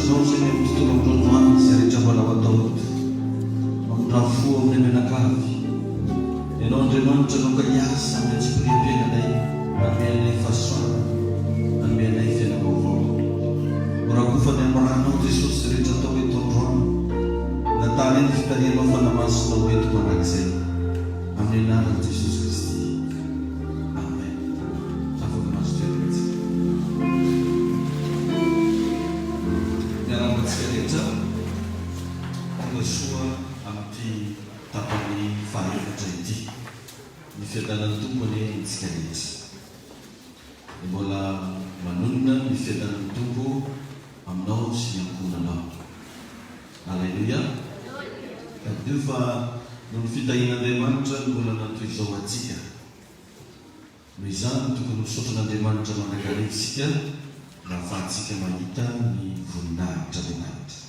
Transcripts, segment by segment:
izao izay ny amin'ny tontolo androandroany izay rehetra mbola ho atao eto. Mamindrà fo aminay mianakavy. Ianao Andriamanitra no ka hiasa amin'ny antsipiriam-piainanay hanome anay fahasoavana, hanome anay fiainam-baovao. Ho rakofany amin'ny ranao Jesosy izay rehetra atao eto androany. Angatahanay ny fitarihanao Fanahy Masina ho eto mandrakizay. Amin'ny anaran'i Jesosy Kristy. Amen. Afaka mahazo toerana tsika. Miarahaba antsika rehetra. Tonga soa amin'ity tapany fahaefatra ity. Ny fiadanan'ny Tompo anie amintsika rehetra. Ny mbola manonona ny fiadanan'ny Tompo aminao sy ny ankohonanao. Aleloia! Tadidio fa noho ny fitahian'Andriamanitra no mbola natoy izao antsika. Noho izany, tokony misaotra an'Andriamanitra mandrakariva isika mba hahafahantsika mahita ny voninahitr'Andriamanitra.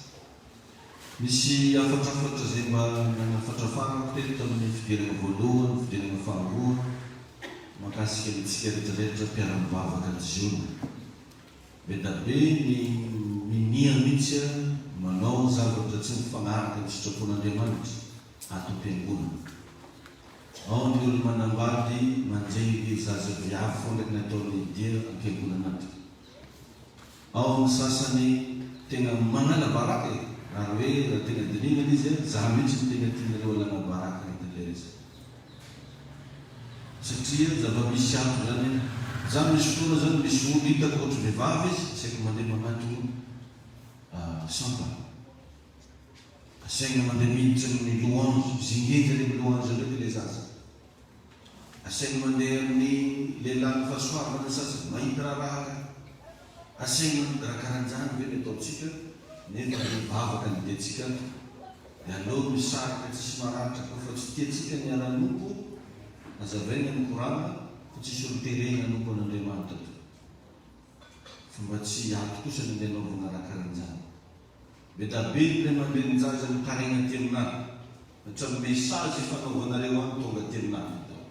Misy hafatrafatra izay mba nanafatrafarako teto tamin'ny fidirana voalohany, fidirana faharoa, mahakasika ny antsika rehetrarehetra mpiara-mivavaka any Ziona. Be da be ny minia mihitsy manao zavatra tsy mifanaraka ny sitrapon'Andriamanitra ato am-piangonana. Ao ny olo manambady manjengy zaza viavy foana ny ataony dia am-piangonana ato. Ao ny sasany tegna magnala baraka e, ary hoe raha tegna dinihina izy a, za mihitsy no tegna tianareo alagna baraka agnatin'ilay resaka. Satria zava-misy ato zany an! Za misy fotoana zany misy olo hitako ohatry vehivavy izy asaiko mandeha magnatogno sampana. Asaina mandeha miditra amin'ny louange, zingenja le louange ndraiky le zaza. Asaina mandeha amin'ny lehilahin'ny fahasoavana sasany, mahita raharaha ka. Asaina raha karanjany ve ny ataontsika nefa mivavaka ny diantsika ato. Dia aleo misaraka tsisy maratra koa fa tsy tiantsika ny hiara-hanompo, hazavaina ny korana fa tsisy olo-terena hanompo an'Andriamanitra ato. Fa mba tsy ato kosa ny andeha anaovana raha karanjany. Be da be ny ray aman-drenin-jaza mitaraina aty aminà, hatramin'ny message ifanaovanareo any tonga aty aminà daholo.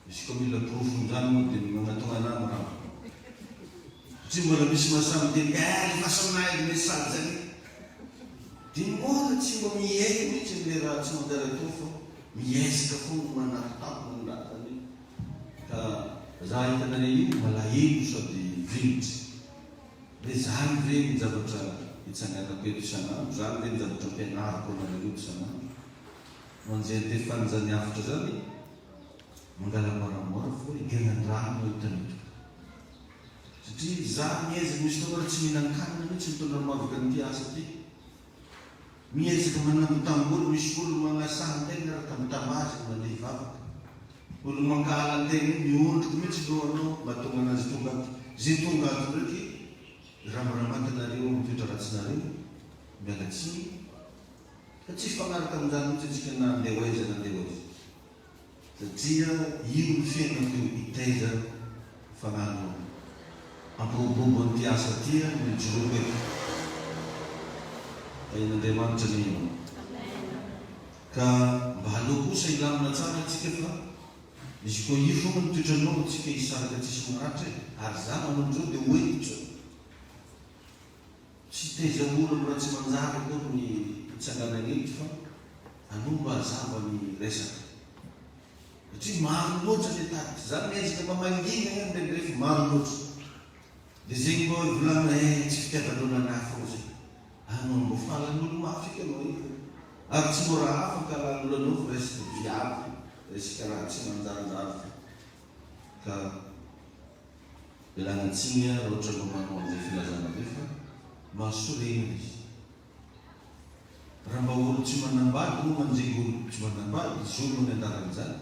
Misy koa mila porofon'izany moa dia manatona anà mirava. Satria mbola misy mahasahy miteny hoe eh alefaso aminà iny message zany. Dia mbola tsy mba miaiky mihitsy an'ilay raha tsy manjary atao fa miezaka foana manatotapona ny raha zany. Ka za hitanareo io malahelo sady vinitra. Hoe zany ve ny zavatra itsanganako eto isan'andro, zany ve ny zavatra ampianariko anareo eto isan'andro? Manjehantefan'izany hafatra zany, mangala moramora fô idiran-drano no hitany eto. Satria za miezaka, misy fotoana ary tsy mihinan-kanina mihitsy mitondra mivavaka an'ity asa ity. Miezaka manambitamby olo, misy olo magnasaha antegna ary tambitambazy mandeha hivavaka. Olo mankahala antegna io miondriko mihitsy lohanao mahatonga anazy tonga ato. Ze tonga ato ndraiky ramramata nareo am toetra ratsinareo, miala tsiny fa tsy hifagnaraka aminzany mihitsy antsika na andeha ho aiza na andeha ho aiza. Satria io ny fiainako io hitaiza fanahinao. Hampiroborobo an'ity asa ity aho no ijoroako eto. Tahian'Andriamanitra anie ianao. Ka mba aleo kosa hilamina tsara tsika fa izy koa io foana ny toetranao tsika hisaraka tsisy maratra e! Ary za manomboka zao de ho hentitra. Tsy hitaiza olo am raha tsy manjary akory ny hitsanganana eto fa aleo mba hazava ny resaka. Satria maro loatra le tatitra. Za miezaka mba mangina ihany indraindray fa maro loatra. De zegny mba hoe volagna eh tsy fitiavan'olo anah fô zegny. Anao mbô falan'olo mafy eky anao io. Ary tsy mora afaka alan'olo anao fa resaka viavy, resaka raha tsy manjarinjary fô. Ka ialana tsiny aho raha ohatra mba manao an'izay filazana zay fa mahasorena izy. Raha mba olo tsy manambady moa manjinga olo tsy manambady, zony no niandaran'izany.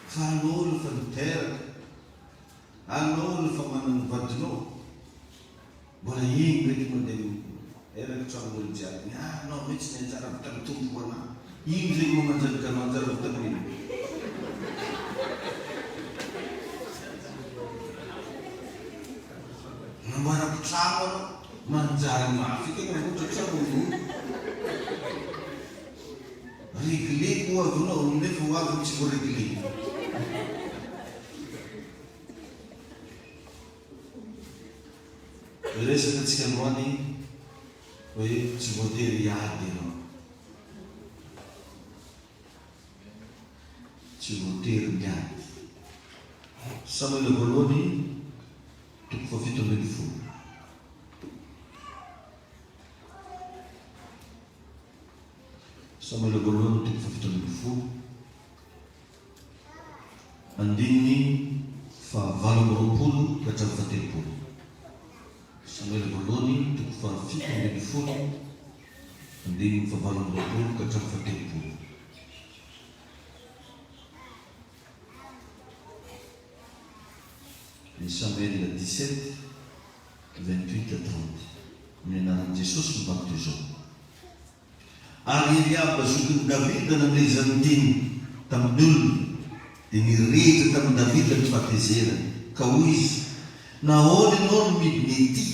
Fa anao olo efa niteraka, anao olo efa manana vadinao, Mbola iny ndraiky mandeha eraky tranon'olo jiaby ny anao mihitsy ny anjara vitan'ny Tompo ho anah. Ino zegny moa manjanaka anao anjara vitanao ino? Namboarako trano anao, manjary mafy tegna mamboatra trano amin'olo. Regleko ho avinao nefa ho aviny tsy voaregle. Miresaka antsika androany hoe tsy voatery hiady ianao. Tsy voatery miady. Samoela voalohany toko fahafito ambin'ny folo. Samoela voalohany toko fahafito ambin'ny folo. Andininy fahavalo amby roapolo ka hatramin'ny fahatelopolo. Samoela voalohany toko fahafito ambin'ny folo, andininy fahavalo amby roapolo ka hatramin'ny fahatelopolo. Ny Samuel 17, 28 à 30. Amin'ny anaran'i Jesosy no vaky toy izao. Ary Eliaba zokin'i Davida nandre izany teny tamin'ny olona, dia nirehitra tamin'i Davida ny fahatezerany, ka hoy izy, Nahoana ianao no midina ety?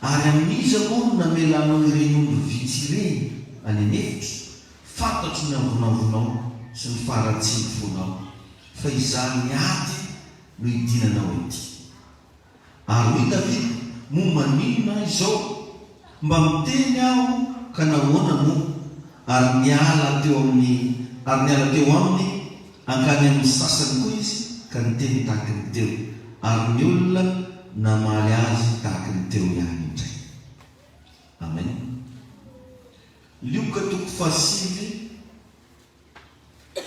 Ary amin'iza moa no namelanao ireny omby vitsy ireny any an'efitra? Fantatro ny avonavonao sy ny faharatsian'ny fonao, fa izany ady no idinanao ety. Ary hoy Davida, Moa maninona aho izao? Mba miteny aho, ka nahoana moa? Ary niala teo amin'ny, ary niala teo aminy hankany amin'ny sasany koa izy ka niteny tahaky ny teo, ary ny olona namaly azy tahaky ny teo ihany indray. Amen. Lioka toko fahasivy,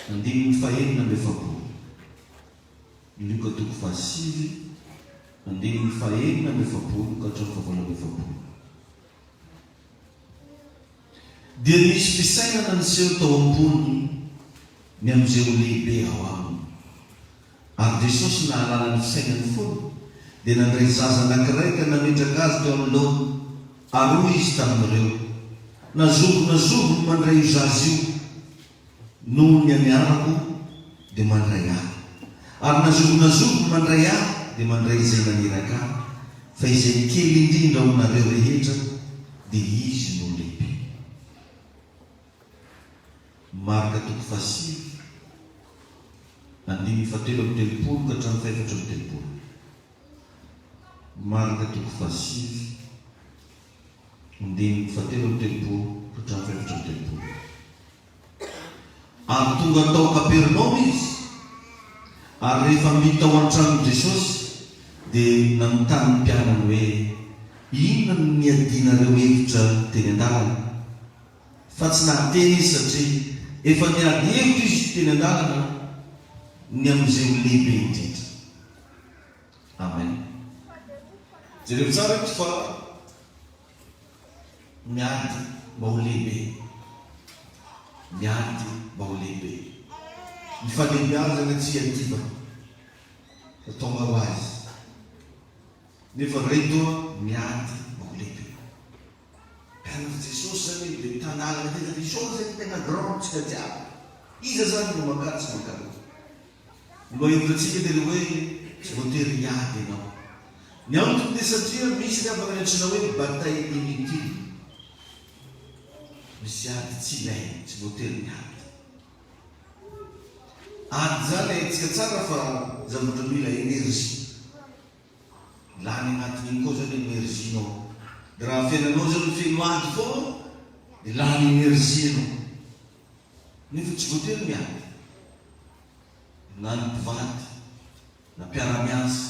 andininy fahenina amby efapolo. Lioka toko fahasivy, andininy fahenina amby efapolo ka hatramin'ny fahavalo amby efapolo. Dia nisy fisainana niseho tao am-pony ny amin'izay ho lehibe ao aminy. Ary Jesosy nahalala ny fisainan'ny fony, dia nandray zaza anankiray ka nametraka azy teo anoloany, ary hoy Izy tamin'ireo, Na zovy na zovy no mandray io zaza io, Noho ny anarako dia mandray Ahy. Ary na zovy na zovy mandray Ahy dia mandray izay naniraka Ahy, fa izay kely indrindra ao aminareo rehetra dia izy no lehibe. Marka toko fahasivy, andininy fahatelo amby telopolo ka hatramin'ny fahefatra amby telopolo. Marka toko fahasivy, andininy fahatelo amby telopolo ka hatramin'ny fahefatra amby telopolo. Ary tonga tao Kapernaomy izy, ary rehefa mby tao an-tranon'i Jesosy, dia nanontany ny mpianany hoe, Inona no niadianareo hevitra teny an-dalana? Fa tsy nahateny izy satria efa niady hevitra izy teny an-dalana ny amin'izay ho lehibe indrindra. Amen. Jereo tsara eto fa miady mba ho lehibe. Miady mba ho lehibe. Ny fahalehibeazana tsy iadivana fa tonga ho azy. Nefa reto miady mba ho lehibe. Mpianatr'i Jesosy zany e, dia tandalana tena Jesosy zany tena grand tsika jiaby. Iza zany no mankany sy mankaroa? Ny lohahevitra antsika dia le hoe tsy voatery hiady ianao. Ny antony dia satria misy ny havana ny antsoina hoe bataille inutile. Misy ady tsy ilaina, tsy voatery miady. Ady zany haintsika tsara fa zavatra mila énergie. Lany agnatin'igny koa zany énergie-nao. De raha fiainanao zany feno ady foagna de lany énergie anao. Nefa tsy voatery miady. Na ny mpivady, na mpiara-miasa,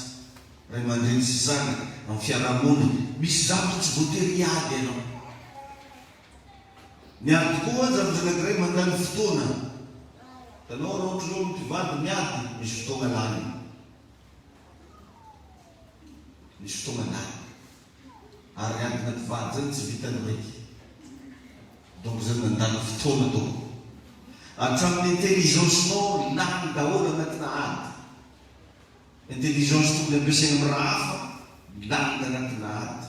ray aman-dreny sy zanaka, amin'ny fiarahamonina. Misy zavatra tsy voatery hiady ianao. Ny ady koa zavatra anankiray mandany fotoana. Hitanao raha ohatra zao ny mpivady miady, misy fotoagna lany. Misy fotoagna lany. Ary ny adina mpivady zany tsy vitan'ny raiky. Donc zany nandany fotoana tompoko. Hatramin'ny intelligence-nao lany daholo anatina ady. Intelligence tokony ampiasaina amin'ny raha hafa, lany anatina ady.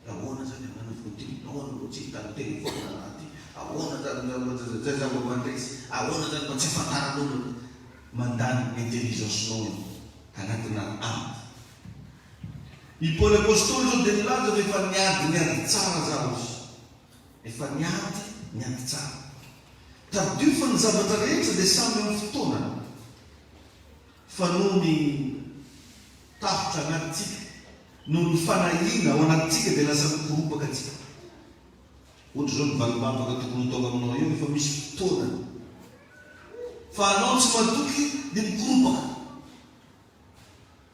Ahoana zany hanaovako an'ity? Ahoana mba tsy hitan'ny téléphone raha ty? Ahoana zany mba za mba mandresy? Ahoana zany mba tsy hafantaran'olona? Mandany ny intelligence-nao anatina ady. I Paoly Apostoly izao dia nilaza fa efa niady ny ady tsara zaho izy. Efa niady ny ady tsara. Tadidio fa ny zavatra rehetra dia samy amin'ny fotoanany. Fa noho ny tahotra anatintsika. Noho ny fanahiana ao anatintsika dia lasa mikoropaka tsika. Ohatra izao ny valim-bavaka tokony ho tonga aminao eo efa misy fotoanany. Fa anao tsy matoky dia mikoropaka.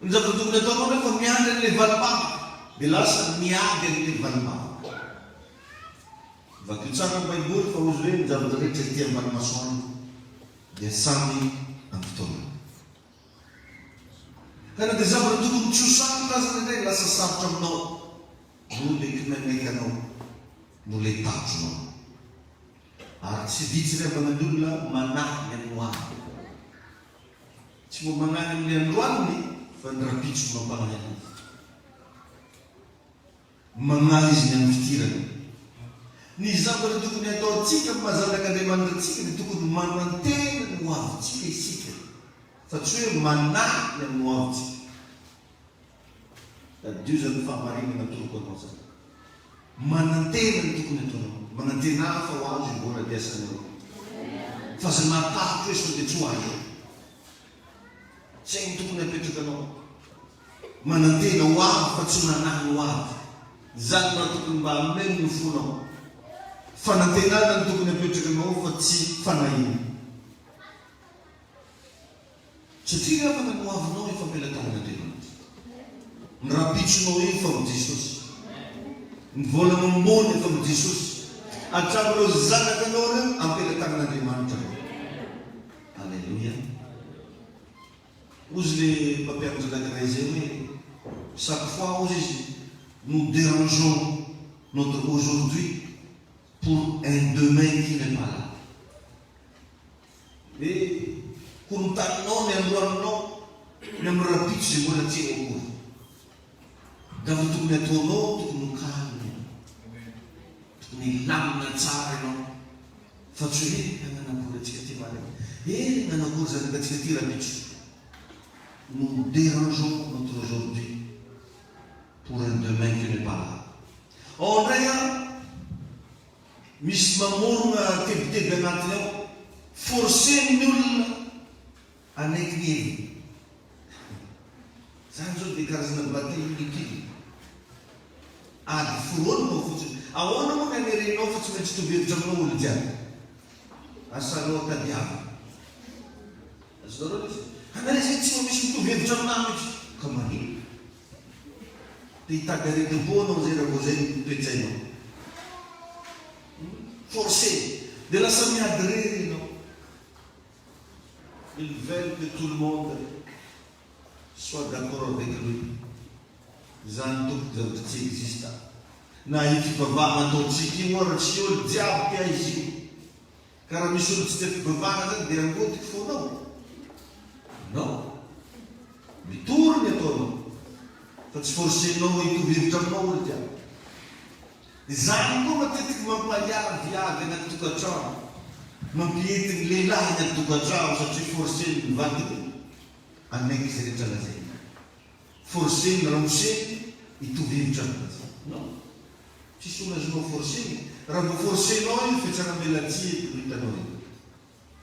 Ny zavatra tokony ataonao nefa miandry an'ilay valim-bavaka dia lasa miady an'ilay valim-bavaka. Vakio tsara ny baiboly fa hozy hoe ny zavatra rehetra ety ambany masoandro dia samy amin'ny fotoanany. Ka na dia zavatra tokony tsy ho sarotra aza indraindray lasa sarotra aminao noho ilay kimaimaika anao, noho ilay tajonao. Ary tsy vitsy ry havana ny olona manahy ny amin'ny hoavy. Tsy mba manahy ny amin'ny androaniny fa ny rahampitso no mampanahy anazy. Manahy izy ny amin'ny fidirana. Ny zavatra tokony hataontsika amin'ny maha zanak'Andriamanitra antsika dia tokony manantena ny hoavintsika isika fa tsy hoe manahy ny amin'ny hoavintsika. Tadidio izany fahamarinana atoroko anao izany. Manantena ny tokony hataonao. Manantenà fa ho azo io vola ampiasanao io. Fa aza matahotra hoe sao dia tsy ho azo. Izay no tokony hapetrakanao. Manantena ho avy fa tsy manahy ny ho avy. Izany no raha tokony mba hameno ny fonao. Fanantenana no tokony hapetrakanao fa tsy fanahiana. Satria ry havana ny ho avinao efa am-pelatanan'Andriamanitra. Ny rahampitsonao efa amin'i Jesosy. Ny vola amam-bola efa amin'i Jesosy. Hatramin'ireo zanakanao ireo am-pelatanan'Andriamanitra ireo. Aleloia. Hozy le mpampianatra anakiray zay hoe chaque fois hozy izy nous dérangeons notre aujourd'hui pour un demain qui n'est pas là. Hoe korontaninao ny androaninao ny amin'ny rahampitso izay mbola tsy eo akory. Zavatra tokony ataonao tokony ho calme ianao. Tokony hilamina tsara ianao. Fa tsy hoe hagnanakory antsika aty maraina. Eh nanakory zanaka antsika aty rahampitso. Nous dérangeons notre aujourd'hui pour un demain qui n'est pas là. Ao indray an, misy mamorogna tebiteby agnatiny ao. Forcer-ny olona hanaiky ny heviny. Zany zao dia karazana bataille inutile. Ady foronina ao fotsiny. Ahoana moa ny hanerenao fa tsy maintsy hitovy hevitra aminao olo jiaby? Asanao tadiavina. Azonareo ilay izy? Anareo izay tsy mba misy mitovy hevitra aminah mihitsy. Ka maninona? Te hitady aretim-po anao izay raha vao izay ny toe-tsainao. Forcé. Dia lasa miady irery ianao. Ils veulent que tout le monde soit d'accord avec lui. Izany tompoko zavatra tsy existe. Na io fivavahana ataontsika io ara tsy olo jiaby tia izy io. Ka raha misy olo tsy tia fivavahana zany dia angodiko fonao? Non. Mitory ny ataonao. Fa tsy forcer-nao hitovy hevitra aminao olo jiaby. Izany koa matetiky mampaliaviavy anaty tokantrano, mampiety ny lehilahy anaty tokantrano satria forcer-ny ny vadiny hanaiky izay rehetra lazainy. Forcer-ny ramoseny hitovy hevitra aminazy. Non. Tsisy olona azonao forcer-na. Raha vao forcer-nao io fihatsaram-belatsihy eto no hitanao eo.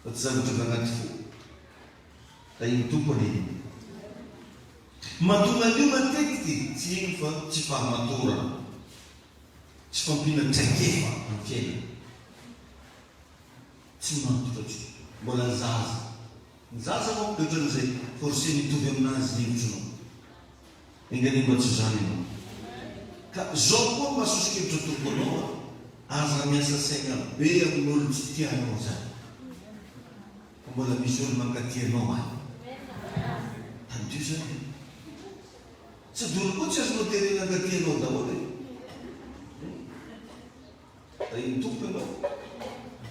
Fa tsy zavatra avy anaty fo. Tahin'ny Tompo anie iny. Mahatonga an'io matetika tsy ino fa tsy fahamatorana, tsy fampiana traikefa amin'ny fiainana. Tsy matotra tsika. Mbola zaza. Ny zaza manko dia ohatran'izay forcer-ny hitovy aminazy ny hevitrinao. Enga anie mba tsy izany ianao. Ka zao koa mba soso-kevitra atoroko anao a, aza miasa saina be amin'olo tsy tia anao zany. Fa mbola misy olo mankatia anao any. Tadidio zany e. Tsy dolo koa tsy azonao terena hankatia anao daholo e. Tahin'ny Tompo ianao.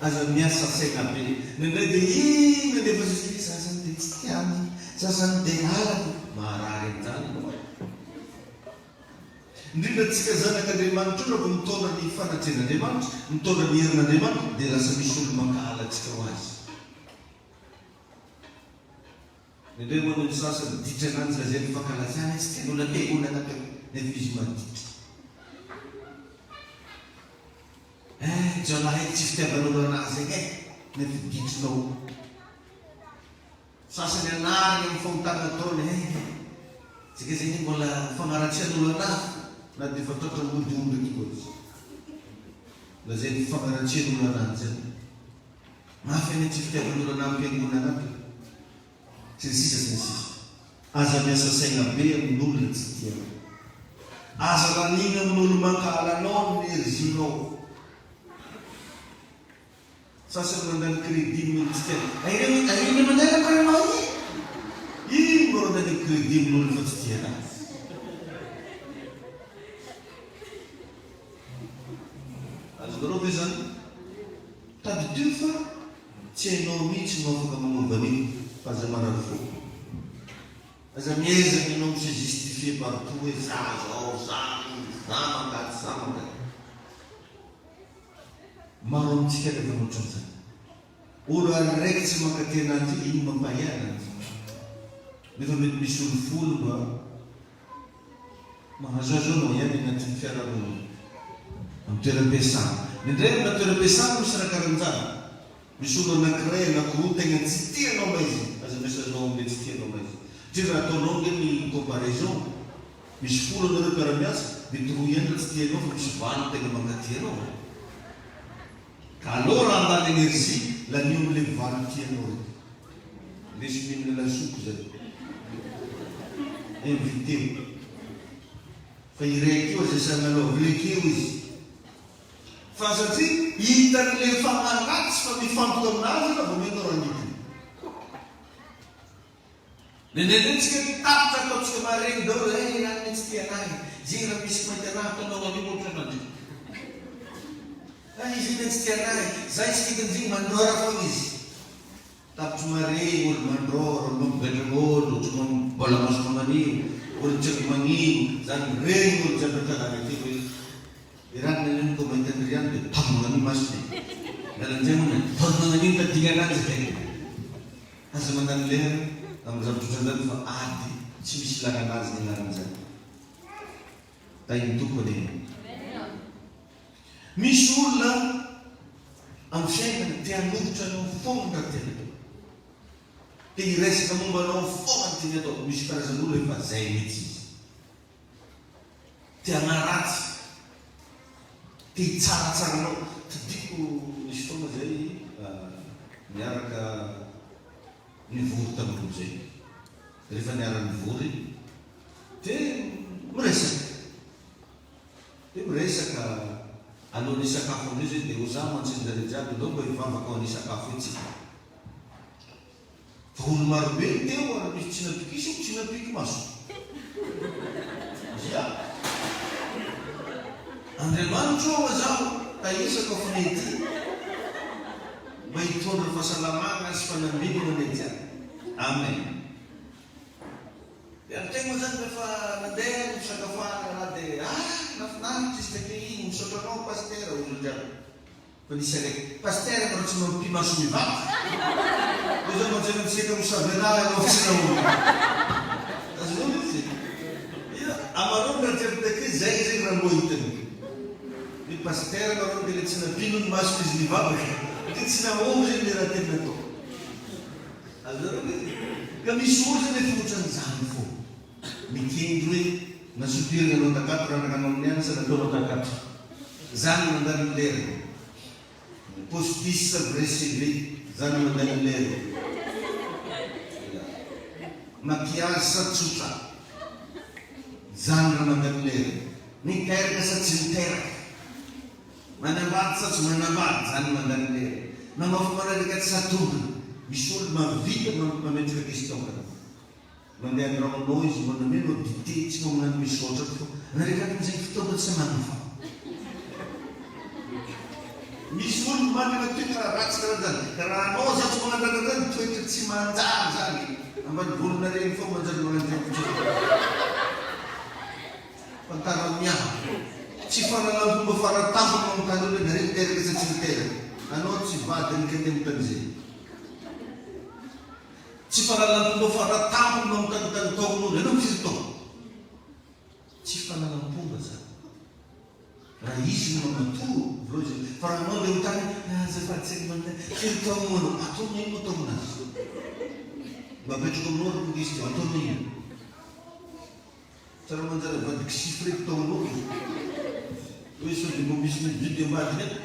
Aza miasa saina be. Indraindray dia iny mandefa sosy hoe za zany dia tsy tiany, za zany dia halany. Maharary an'izany ianao e. Indrindra antsika zanak'Andriamanitra io raha vao mitondra ny fanatrehan'Andriamanitra, mitondra ny herin'Andriamanitra dia lasa misy olo mankahala antsika ho azy. Indraindray moa ny sasany ditra ananjy lazainy fa fankalazana izy tiany olona am-piangonana teo nefa izy maditra. Eh, jiolahy tsy fitiavan'olo anazy eh, nefa ditrinao. Sasany anariny amin'ny fahotana ataony eh. Tsika zegny mbola fagnaratsian'olo anahy na dia efa tratra ambodiomby tokoa aza. Lazainy fagnaratsian'olo anahy zany. Mafy anie tsy fitiavan'olo anahy am-piangonana ato e. Sy ny sisa sy ny sisa. Aza miasa saina be amin'olona tsy tia anao. Aza laniana amin'olo mankahala anao ny énergie-nao. Sasany mandany crédit amin'olo tsy tiany. Ireny ireny mandany am karama iny. Iny mba mandany crédit amin'olo fa tsy tia anazy. Azonareo ve zany? Tadidio fa tsy hainao mihitsy no afaka manova an'io fa aza marary fo. Aza miezaka ianao mi se justifier partout hoe za zao, za za mangatsy, za mangatsy. Maro amintsika rehefa ohatran'izany. Olo araiky tsy mankatia anaty iny mampahay anazy. Nefa mety misy olo folo mba mahazoazo anao ihany anatin'ny fiarahamonina. Amin'ny toeram-piasana. Indraindray amina toeram-piasana misy raha karan'izany. Misy olo anankiray, anankiroa tegna tsy tia anao maizina. Aza miasa anao amin'ilay tsy tia anao maizina. Satria raha ataonao ange ny comparaison, Misy folo anareo mpiara-miasa, mety roa ihany raha tsy tia anao fa misy valo tegna mankatia anao e. Ka aleo raha handany energie, lanio amle valo tia anao reo. Lesy mihinana lasopy zay. Inviteo. Fa iraiky io aza asiana love lekeo izy. Fa satria hitan'le fanahy ratsy fa mifantoka aminazy ianao vao mety rangitiny. Nenenentsika ny tatitra ataontsika maregny daholo eh any tsy tia anahy zegny raha misy mahita anahy ataonao anio ohatra anandry ah izy iny tsy tia anahy za izy tiako mandrôra fogna izy tapitry maregny olo mandrôra olo mampigadragn'olo tsy mambola maso magnanio olo tsy haiko magnino zany regny olo jiaby an-tanàna aty hoe i ranona iny koa mahita an'i Riano dia tao magnanio masony e miala amizay moa tao magnanio mitadidigna ananjy e. Aza mandany lera amin'ny zavatra ohatran'izany fa ady tsy misy ilàna anazy ny anaran'izany. Tahin'ny Tompo anie ianao. Misy olona amin'ny fiainana te hanolotra anao foana ny raha tiany atao. Te hiresaka momba anao foana ny tiany atao. Misy karazan'olona efa zay mihitsy izy. Te hanaratsy, te hitsaratsara anao. Tadidiko nisy fotoana zay niaraka nivory tamin'olo zay. Rehefa niara-nivory dia miresaka. Dia miresaka alohan'ny hisakafo amin'io zay dia hoy za mantsy anjareo jiaby ndao mba hivavaka ho an'ny hisakafo io tsika. Fa olo marobe no teo ary misy tsy natokisako tsy nampiako maso. Ia. Andriamanitro ô zaho tahio sakafonay ity mba hitondra fahasalamagna sy fanambinana anay jiaby. Amen. Dia ny tegna zany rehefa nandeha ny fisakafoanana raha dia ah nafinaritra izy takeo igny misaotra anao pasitera hoy olo jiaby. Fa nisy araiky Pasitera ka tsy mampimaso mivady. Hoy za mantsy anao tseka mosavy anah ianao fa tsy nahoana. Azonao ve izy? Ia, amarony raha jiaby take zay zegny raha mboa hitany. Ny Pasitera marony de le tsy nampino ny masony izy nivavaka de tsy nahomby zegny le raha teny natao. Azonareo ve izy? Ka misy olo zany efa otran'izany fô. Mikendry hoe na soupir nanao takato raha nagnano amin'ny any sa nataonao takato. Zany mandany ny lerany. Postis sa vrai CV zany mandany ny lerany. Ya. Maquillage sa tsotra. Zany raha mandany lerany. Niteraka sa tsy niteraka. Manambady sa tsy manambady zany mandany lerany. Manao famanaraka sa tompony. Misy olo mahavita mametraka question karaha. Mandeha an-draonao izy mba nameno dite tsy maminany misaotra ato fa nareo ka amin'izay fotoana tsy manofa. Misy olona manana toetra ratsy karaha zany. Raha anao zao tsy manana karaha zany toetra tsy manjary zany. Ambanivolonareo fao manjary magnano zay fotsiny. Fantaro miaha. Tsy fahalalam-pomba faratampony manontany olona nareo niteraka sa tsy niteraka. Anao tsy vadiny ka ndeha mitany zay. Tsy fahalalam-pomba faratampony manontanintany taon'olo. Ianao firy taona? Tsy fahalalam-pomba zany. Raha izy no mamatoa, voa izy. Fa raha anao le otany, ah, azafady tsy haiko manontany, firy taona moa anao? Ataonao ino moa taon'azy? Mba apetrako aminao ry Kristy, ataonao ino? Tsara manjary avadiko chiffre eto taonao e. Hoe sao dia mba misy mividy ambadika any.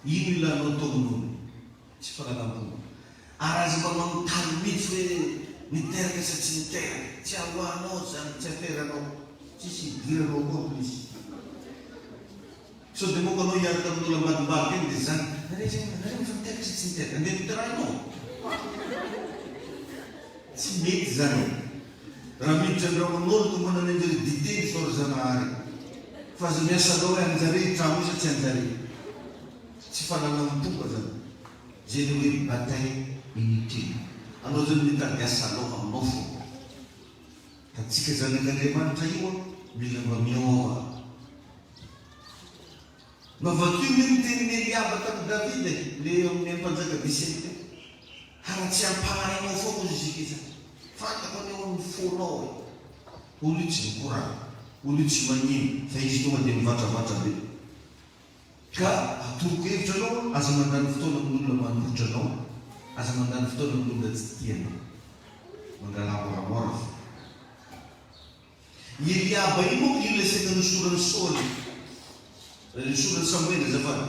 Ino ilanao taonao? Tsy fahalalam-pomba. Ary aza mba manontany mihitsy hoe niteraka sa tsy niteraka. Tsy aloanao izany, tsy aferanao. Tsisy idiranao koa en plus. Sao dia manko anao hiaraka amin'olo ambadimbadika eny dia zany. Nareo zany, nareo efa niteraka sa tsy niteraka? Andeha niterahinao? Tsy mety zany e. Raha miditra an-drahoan'olo ka manana anjare dite misaora Zanahary. Fa aza miasa loha hoe anjare io trano io sa tsy anjare. Tsy fananam-pomba zany. Zay le hoe bataille inutile. Anao zany mitady asa loha aminao foana. Ka tsika zanak'Andriamanitra io an, mila mba miova. Mba vakio anie ny tenin'i Eliaba tamin'i Davida e, le eo amin'ny mpanjaka dix-sept teo. Haratsiam-panahinao foana hozy isika izany. Fantako anie ao amin'ny fonao e. Olo io tsy mikorana, olo io tsy magnino, fa izy tonga dia mivatravatra be. Ka atoroko hevitra anao, aza mandany fotoana amin'olona manohitra anao, aza mandany fotoana amin'olona tsy tia anao. Mangalà moramora fa. I Eliaba io manko io ilay saika nosoran'i Saoly, ilay nosoran'i Samoela azafady,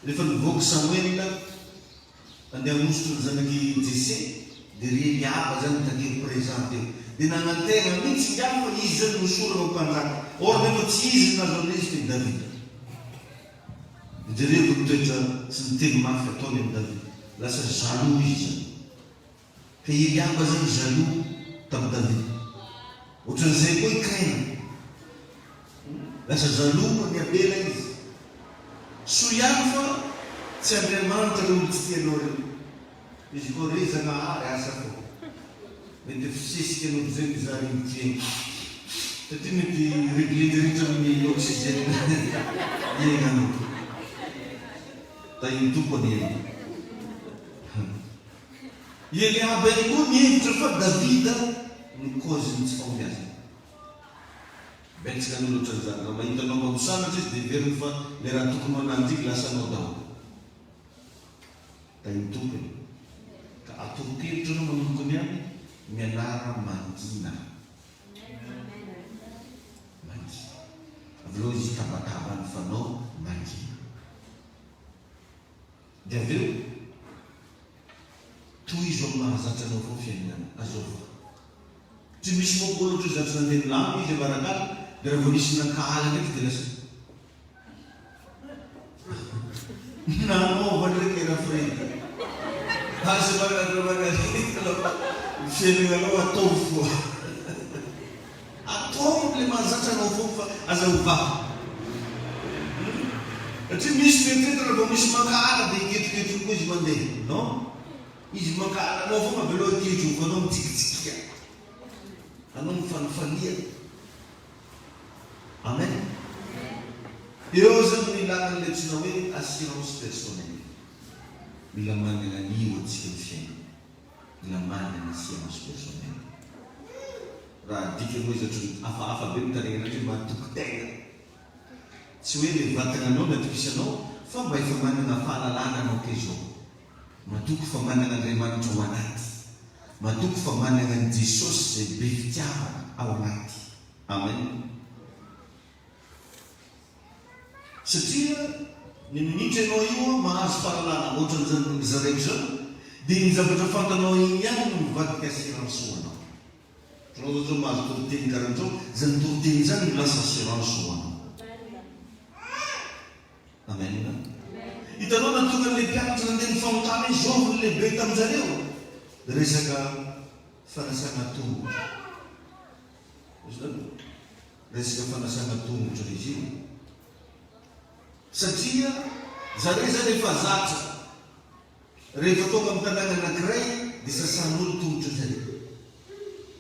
rehefa nivoaka Samoela handeha hanositra ny zanak'i Jese dia ry Eliaba zany hitan'iry présent teo, dia nanantena mihitsy ingahy fa izy zany nosorana ho mpanjaka, or nefa tsy izy no nahazo an'ilay izy fa i Davida. Dia jerevo ny toetra sy ny teny mafy ataony amin'i Davida, lasa jaloux izy zany. Fa i Eliaba zany jaloux tamin'i Davida. Ohatran'izay koa i Kaina. Lasa jaloux an'i Abela izy. Soa ihany fa tsy Andriamanitra ireo olo tsy tianao ireo. Izy koa re Zagnahary asa fô. Mety fisesika anao amizay mizara rivotra iaigna. Satria mety regler-n'ny rivotra amin'ny oxygène iaignanao. Tahin'ny Tompo anie ianao. I Eliaba ihany koa nihevitra fa Davida no cause-n'ny tsy fahombiazany. Betsaka ny olona ohatran'izany. Raha mahita anao mba misandratra izy dia heveriny fa ilay raha tokony ho ananjy iny lasa anao daholo. Tahin'ny Tompo e. Ka atoro-kevitra anao manomboka ny any, mianara mangina. Mangina. Avelao izy hitabataba any fa anao mangina. Dia avy eo, tohizo amin'ny mahazatra anao avao fiainana, azova. Tsy misy moko olo ohatry zatra nandeha nilamina izy ambarak'ala, dia raha vao nisy nankahala ndraiky dia lasa nanaova ndraiky Rafredy. Aza manana manarina fa ny fiainagnanao ataovy foa. Ataovy le mahazatra anao foana fa aza ovà. Hum. Satria misy mieritreritra raha vao misy mankahala dia hiketriketrony koa izy mandeha. Non. Izy mankahala anao foana avelao hiketrony fa anao mitsikitsikia. Anao mifanifania. Amen. Eo zany no ilana an'ilay antsoina hoe assurance personnelle. Mila manana an'io antsika ny fiainana. Mila manana assurance personnelle. Raha adika moa izy ohatran'ny hafahafa be mitandregny ananjy hoe matoky tegna. Tsy hoe le vatagnanao no atokisanao fa mba efa managna fahalalana anao ke zao. Matoky fa managna Andriamanitra ao anaty. Matoky fa managna an'i Jesosy zay be fitiavana ao anaty. Amen. Satria ny minitra ianao io mahazo fahalalana ohatran'izany nozaraiko izany dia iny zavatra fantanao iny ihany no mivadika assurance ho anao. Ianao zao zao mahazo toriteny karan'izao, izany toriteny izany no lasa assurance ho anao. Amen. Hitanao nahatonga an'ilay mpianatra nandeha nifanontany hoe zovy ny lehibe tamin'jareo? Resaka fanasana tongotra. Azonareo? Resaka fanasana tongotra izy io. Satria zareo zany efa zatra rehefa tonga amin'ny tanàna anakiray dia sasan'olo tongotra zareo.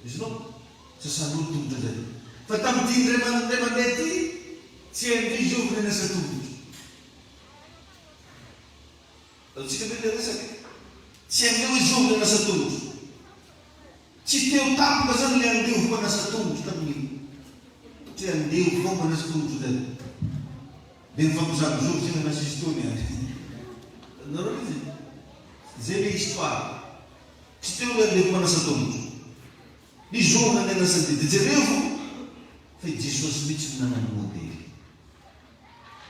Azonao? Sasan'olo tongotra zareo. Fa tamin'ity indray indray mandeha ity tsy hain-dry zovy ny hanasa tongotra. Azontsika ve ilay resaka? Tsy hain'ireo hoe zovy ny hanasa tongotra. Tsy teo tampoka zany le andevo mpanasa tongotra tamin'io. Satria andevo vao manasa tongotra zay. Dia nifampizagozoro zay nanasa izy teo ny any. Nareo le izy? Zay le histoire. Tsy teo le andevo mpanasa tongotra. Izy io nandeha nanasa dia jerevo fa i Jesosy mihitsy no nanano modely.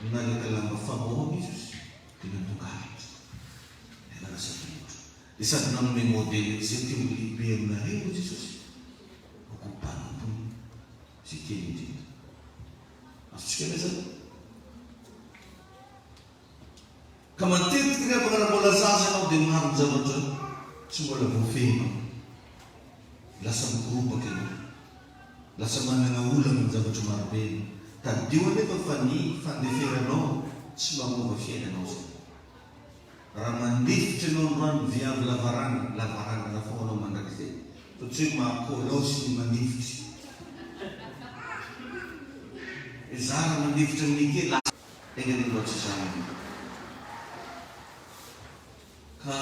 Nangalaka lamba famoahana izy ozy dia nandongalika. Dia nanasa tongotra. Dia sady nanome modely an'izay te ho lehibe aminareo hoy Jesosy, aoka ho mpanompony izay kely indrindra. Azontsika ve izany? Ka matetika ry havana raha mbola zaza ianao dia maro ny zavatra tsy mbola voafehinao. Lasa mikoropaka ianao. Lasa manana olana amin'ny zavatra marobe ianao. Tadidio anefa fa ny fandeferanao tsy mamoaka fiainanao izany. Raha mandefitra ianao androany viavy lavarangana, lavarangana foana anao mandrakizay. Fa tsy hoe maha kôlôsy ny mandefitra. Zara mandefitra amin'ny kely. Enga anie mba tsy izany anie. Ka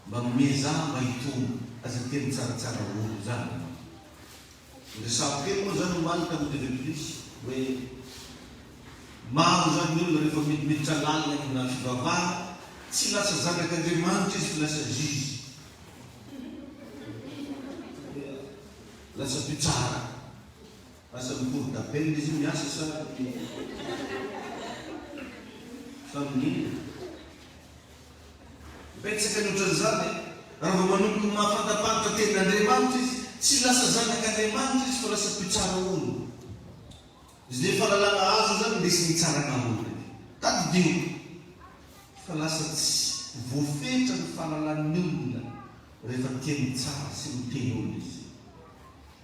mba miezaha mba hitombo, aza miteny tsaratsara olo izany ianao. Niresahako kely moa izany omaly tamin'ny TV Plus hoe maro izany ny olona rehefa midimiditra lalina any amina fivavahana, tsy lasa zanak'Andriamanitra izy fa lasa juge. Lasa mpitsara. Asa ny cour d'appel izy io miasa sa sa amin'inona? Betsaka ny ohatran'izany e! Raha vao manomboka mahafantapantatra tenin'Andriamanitra izy, tsy lasa zanak'Andriamanitra izy fa lasa mpitsara olona. Izay fahalalana azo izany indesiny hitsarana olona. Tadidio fa lasa tsy voafetra ny fahalalan'ny olona rehefa tia mitsara sy miteny olona izy.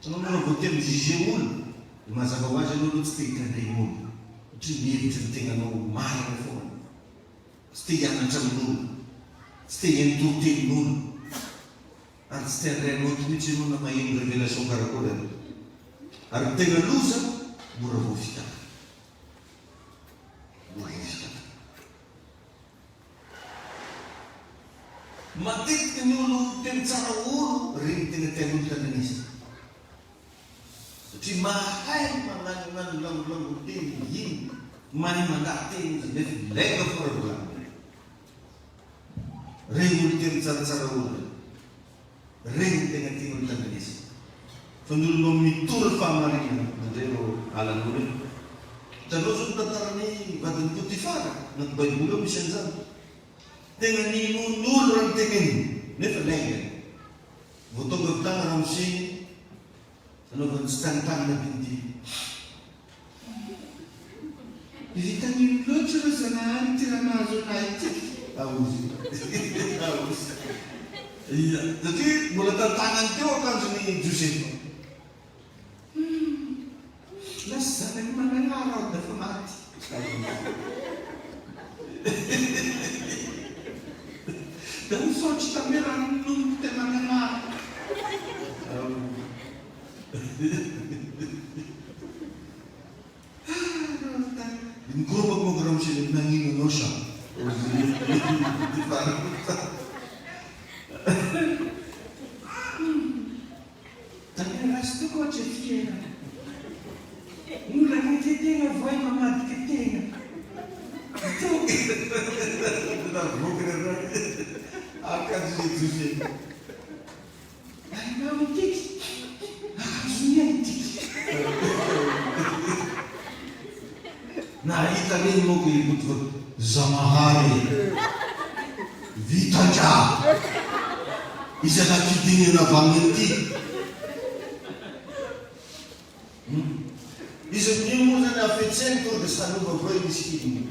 Ianao moa raha vao tia mi-juger olona dia mazava ho azy ianao aloha tsy te hitandregny olona satria mihevitra ny tegnanao ho marina foana, tsy te hianatra amin'olona, tsy te hihaino toritenin'olona ary tsy te handray note mihitsy ianao na maheno révélation karakory ary. Ary ny tegna loza, mora voafitaka. Mora voafitaka. Matetika ny olo teny tsara olo regny tena tian'olo tandrinesina. Satria mahay magnanognano langolango teny iny, mahay mandaha-teny izy nefa lainga fona volagniny. Regny olo teny tsaratsara olo regny. Regny tegna tian'olo tandrinesina. Fa ny olo mba mitory fahamarinana ndray ro halan'olo e. Hitanao zao ny tantaran'i vadin'i Potifara, anaty baiboly ao misy an'izany. Tegna ninoan'olo raha niteneniny, nefa lainga. Vao tonga avy tagny ramose igny, nanaovany tsitagnitagny madinidinika. Vitan'ino loatra reo Zanahary ity raha nahazo anah ity? Aozy. Aozy. Ia. Satria mbola tantagnany teo akanjon'i Josefa. Humm. Lasa zanak'i Mananara aho dafa maty. Da misaotra tame rano nonomiko te Mananara. Nikoropako manko ramose le nagnino anao sa? Tena ratsy tokoa ohatry ny fiainana. Mbola akaiky tegna voay mamadika tegna. Akanjo Ary nao itiky, akanjonia itiky. Nahita reny manko i Koto fa Zamahary e! Vita ka! Iza nampidinina avy amin'ity? Hum. Izy amin'io moa zany hafetseny tonga dia salova voay misy kibony.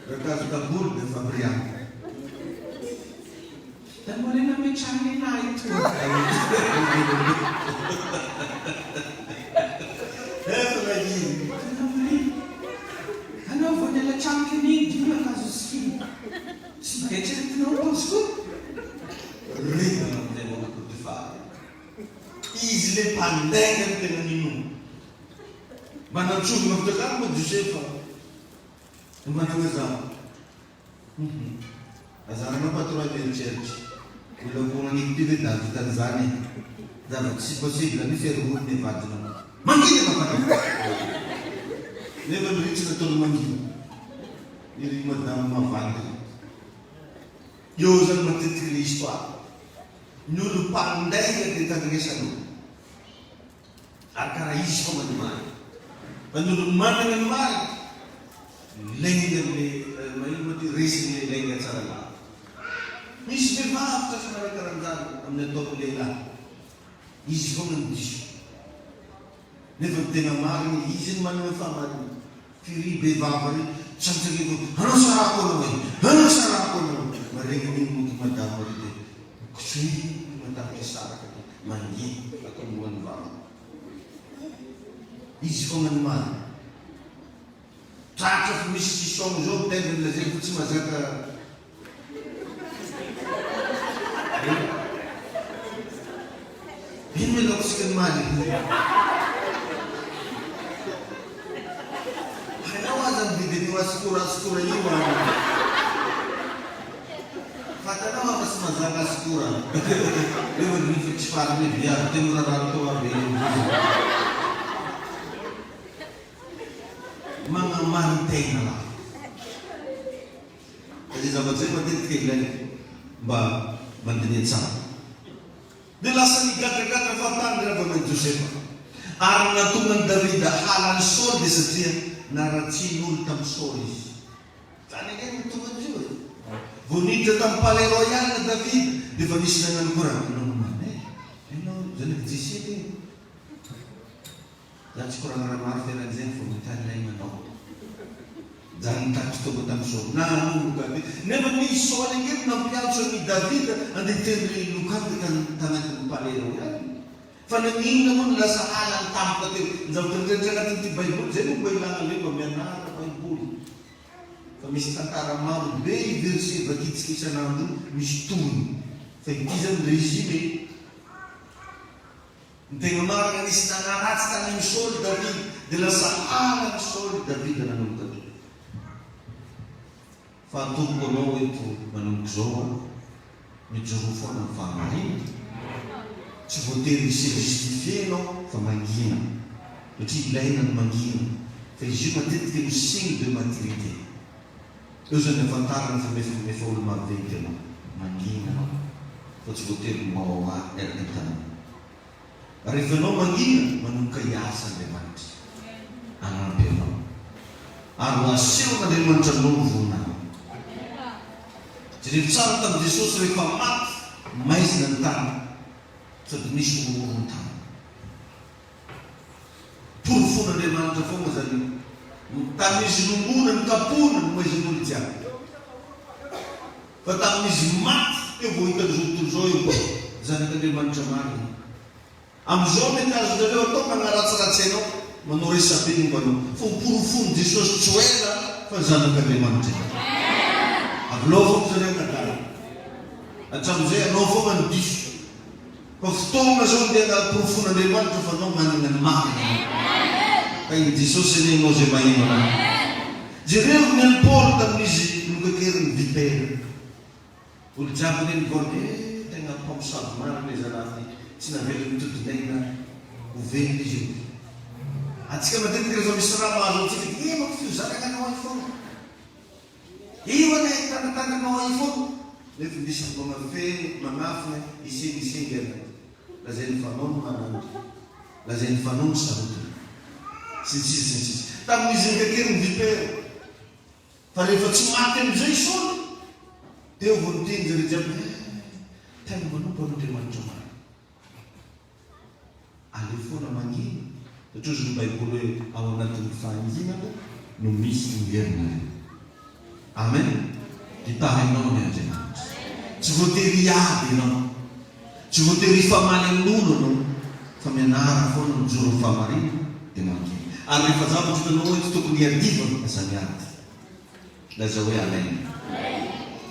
Rakazo daholo dia Fabriano. Da mbola nametrahana elah etoa. Efa nahiny. Marie, anao vao niala trano keny iny dia akanjo sikina. Tsy mba eritreretinao ny paosy koa? Rindrina amin'izay vao Potifara. Izy le mpandainga no tena ninoana. Mba nantsovina avy tokany moa Josefa dia mba nanazava. Hum Azaranao patron mieritreritra. Olona koa ity ve dahavita an'izany e? Zava tsy possible mihitsy ery olona e vadinao. Mangina ianao patron! Nefa ny ritsy nataony mangina. Iry madame mavandy ry. Eo zany matetika le histoire. Ny olo mpandainga dia tandrinesanao. Ary karaha izy foagna ny marina. Fa ny olo managna ny marina, lainga le, magnino moa ty, resin'le lainga tsara lahatra. Misy vehivavy tratra manao karan'izany amin'ny ataon'ny lehilahy. Izy foagna no diso. Nefa ny tegna marigny, izy no managna ny fahamarinana. Firy be vava ry tsantsakiko anao sarako anao e! Anao sarako anao! Maregny an'igny monko madama ry de kosehiny madama hisaraka de mangina atombohan'ny vava. Izy fogna ny marina. Tratra fa misy sisong zao mitendriny lazainy fa tsy mazaka Ino ianao tsika ny maly Hainao aza mividy an'io astora astora io an Fatanao afa tsy mazaka astora Eo ny nify tsy farany viavy teo rarano teo aby Magnamarin-tegna lahy. Fa izay zavatra izay matetika ilaina mba mandinika tsara. Dia lasa nigadragadra fahatany ry havana i Josefa. Ary ny nahatonga an'i Davida hala an'i Saoly dia satria naratsian'olo tamin'i Saoly izy. Izany ange no tonga an'io e! Vao niditra tamin'ny palais royal Davida dia efa nisy nagnano koragna, Ianao no marina e! Ianao zanak'i Jese ve? Za tsy koragna raha maro feran'izegny fa mitandregna anao. Za nitatitra tonga tamin'i Saoly. Nanomboka be. Nefa ny Saoly ange no nampiantso an'i Davida andeha hitendry lokanga tany tagnatin'ny palais royal. Fa nagnino moa no lasa halany tampoka teo. Ny zavatra rehetra agnatin'ity baiboly zay no mba ilagna le mba mianara baiboly. Fa misy tantara maro be io verset vakitsika isan'andro io misy tohiny. Fa ity zany résumé. Ny tegna marina, nisy nagnaratsy tany amin'i Saoly Davida, dia lasa halan'i Saoly Davida nanomboka teo. Fa atoroko anao eto manomboka izao an, mijoroa foana amin'ny fahamarinana, tsy voatery hi se justifier ianao fa mangina, satria ilaina ny mangina, fa izy io matetika no signe de maturité. Eo izany ahafantarana fa efa efa olo maventy ianao, mangina anao fa tsy voatery miwawawa eraky ny tanàna. Rehefa ianao mangina, manomboka hiasa Andriamanitra hanampy anao. Ary ho asehon'Andriamanitra aminao ny voninahiny. Jereo tsara tamin'i Jesosy rehefa maty, maizina ny tany sady nisy horohoron-tany. Porofon'Andriamanitra foagna zany io. Tamin'izy nongona, nikapohina, nomaizin'olo jiaby. Fa tamin'izy maty, teo vao hitan'izao tontolo izao hoe oay, Zanak'Andriamanitra marina. Amin'izao mety azonareo atao magnaratsiratsy anao, manao resabe momba anao. Fa ho porofon'i Jesosy tsy ho ela fa Zanak'Andriamanitra ianao. Avelao foagna zareo anadala. Hatramin'izay anao foagna no diso. Fa fotoagna zao ndeha agnaporofoan'Andriamanitra fa anao managna ny marina anao. Tahin'i Jesosy anie ianao izay maheno anah. Jereo ny an'i Paoly tamin'izy nokakerin'ny vipera. Olo jiaby anie nivory eh tegna mpamosavy marina i zalahy ty, tsy navelany todin'aina ho velona izy io. Antsika matetika rehefa misy raha mahazo antsika dia eh mampifiozanagna anao ahy foagna. Io anie tanatandrinao ahy foana nefa misy magnafeno magnafina hisengisengy anao. Lazainy fa anao no manangy, lazainy fa anao no sarotiny. Sy ny sisa sy ny sisa. Tamin'izy nikakery ny vipera. Fa rehefa tsy maty amin'izay i Saoly, teo vao niteny zareo jiaby hoe, Tegna manompo an'Andriamanitra marina. Aleo foana mangina satria hozy ny baiboly hoe ao anatin'ny fahanginana no misy ny herinareo. Amen! Hitahy anao ny Andriamanitra. Tsy voatery hiady ianao. Tsy voatery hifamaly amin'olo ianao fa mianara foana mijoro amin'ny fahamarinana dia mangina. Ary rehefa zavatra hitanao hoe tsy tokony hiadivana, aza miady. Lazao hoe Amen.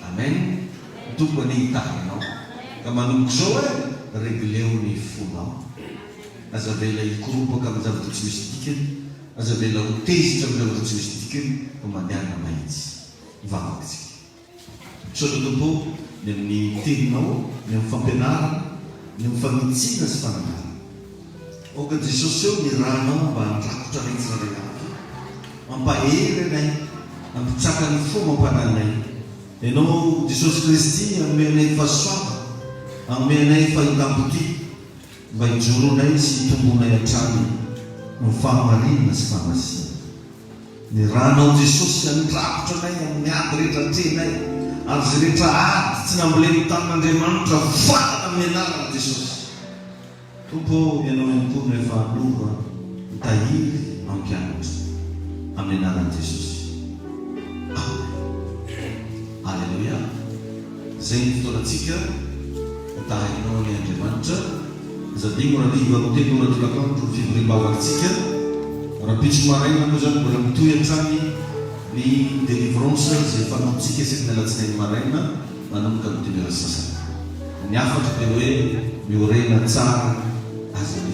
Amen. Ny Tompo anie hitahy anao. Ka manomboka izao e, regleo ny fonao. Aza avela hikoropaka amin'ny zavatra tsy misy dikany, aza avela ho tezitra amin'ny zavatra tsy misy dikany, fa mandehana mahitsy. Hivavaka isika. Misaotra Tompo ô, ny amin'ny Teninao, ny amin'ny fampianarana, ny amin'ny fanitsiana sy fananarana. Aoka Jesosy ô ny Rànao mba handrakotra anay tsirairay avy, mampahery anay, hampitsaka ny fo amam-panahinay. Ianao Jesosy Kristy hanome anay fahasoavana. Hanome anay fahitam-pitia mba hijoroanay sy hitomboanay hatrany amin'ny fahamarinana sy fahamasinana. Ny Rànao Jesosy handrakotra anay amin'ny ady rehetra atrehinay ary izay rehetra ady tsy nambolen'ny tanin'Andriamanitra foanana amin'ny anaran'i Jesosy. Tompo ô, Ianao ihany koa no efa hanova, mitahiry, mampianatra. Amin'ny anaran'i Jesosy. Amen. Aleloia. Izay ny fotoanantsika. Ho tahahinao anie Andriamanitra. Aza adino rahariva amin'ny 3 ora tolakandro ny fivoriam-bavakitsika. Rahampitso maraina moa izany mbola mitohy hatrany ny délivrance izay fanaontsika isaky ny alatsinainy maraina manomboka amin'ny dimy ora sy sasany. Ny hafatra dia hoe miorena tsara aza.